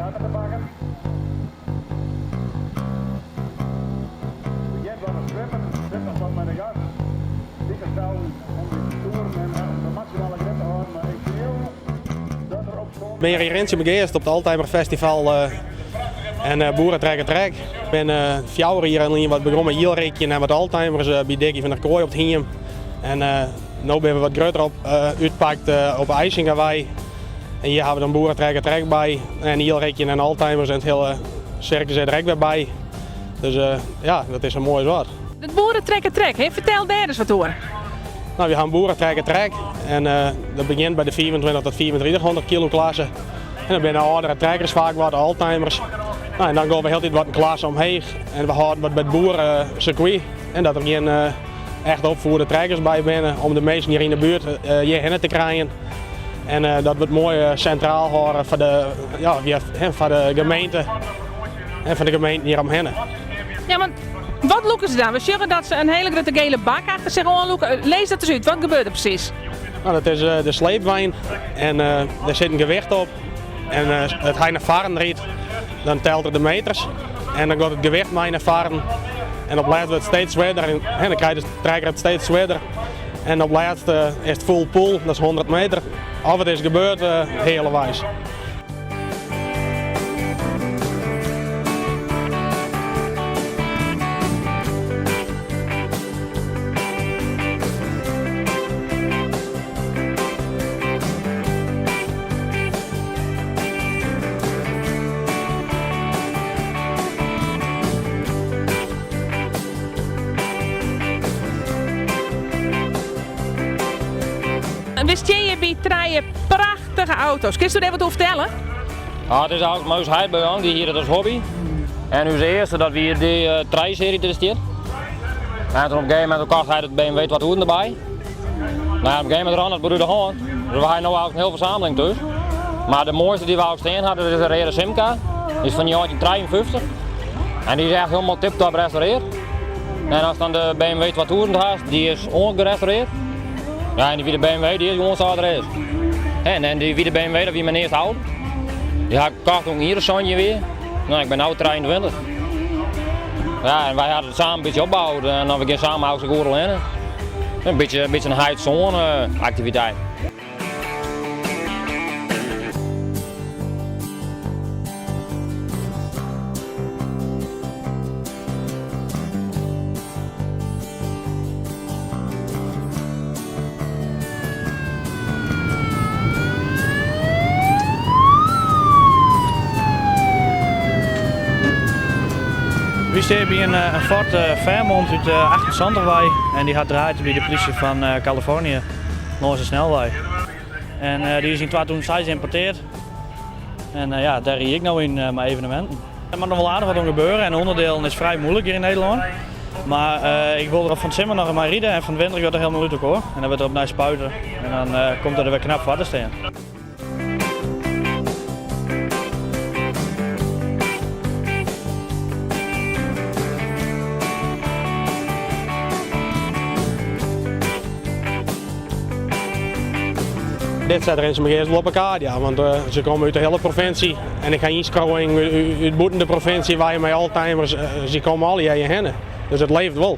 Bin hjir yn Rinsumageast op it Oldtimer Festival en Boeretrekker Trek. Ik bin 4 jier lyn wat begûn mei ielrikjen en wat oldtimers by Dikkie van der Kooi op it hiem. En no binne we wat grutter op útpakt op de Eisingawei. En hjir hawwe we dan Boeretrekker Trek by en ielrikjen en oldtimers en it hiele sirkus is der ek wer by. Dus ja, dat is in moai wat. It Boeretrekker Trek, hè? Fertel dêr ris wat oer. Nou, we ha in boeretrekker trek en dat begjint by de 25 tot 3500 kilo klasse. En dan binne âldere trekkers faak wat, oldtimers. Nou, en dan gean we hieltyd wat in klasse omheech en we hâlde wat by it boeresirkwy en dat der gjin echt opfiede trekkers by binne om de minsken hjir yn de buert hjirhinne te krijen. En dat we it moai sintraal hâlde foar de, ja, foar de gemeente en foar de gemeenten hjir omhinne. Ja, want wat lûke se dan? We sjogge dat se in hiele grutte gele bak achter sich oanlûke. Lis dat ris út, wat gebeurt der presys? Nou, dat is de sleepwein en dêr sit in gewicht op. En as hy nei foaren rydt, dan telt er de meters en dan giet it gewicht mei nei foaren. En op lêst wurdt it steeds swierder en dan krijt de trekker it steeds swierder. En op lêst is it full pull, dat is 100 meter. Of it is gebeurd healeweis. We stean hjir by trije prachtige auto's. Kinsto dêr wat oer fertelle? Ja, it is eigentlik mei ús heit begûn, dy hie dat as hobby. En ús earste dat wie dy trijesearje dy't der stiet. En toen op in gegeven momint kocht hy dat BMW 2000 derby. No ja, op in gegeven momint rûn it út de hân. Dus we ha no eigentlik in hiele fersameling thús. Mar de moaiste dy't we eigentlik stean ha, dat is de reade Simca. Dy is fan 1953. En dy is echt hielendal tiptop restaurearre. En ast dan de BMW 2000 hast, dy is ek gerestaurearre. Ja, en dy wite BMW, dy is gewoan sa't er is. En, en dy wite BMW, dat wie myn earste auto. Dy ha ik kocht toen ik in jier of 17 wie. No, ik bin no 23. Ja, en wy hawwe it samen in bytsje opboud en dan we gean samen ook oeral hinne. In bytsje in heit-soan aktiviteit. Wy stean by in Ford Fairmont út 78 wei en dy hat draaid by de plysje fan Kalifornië lâns de snelwei. En dy is yn 2006 ymportearre en ja, dêr ried ik no yn mei eveneminten. Der moat noch wol aardich wat oan gebeure en ûnderdielen is frij muoilik hjir yn Nederlân. Mar ik wol der fan 't simmer noch mei ride en fan 't winter giet er hielendal út elkoar. En dan wurdt er opnij spuite en dan komt er der wer knap foar te stean. Dit set Rinsumageast wol op 'e kaart, ja, want se komme út de hiele provinsje en ik ha ynskriuwing út bûten de provinsje wei mei oldtimers, se komme allegear hjirhinne. Dus it leeft wol.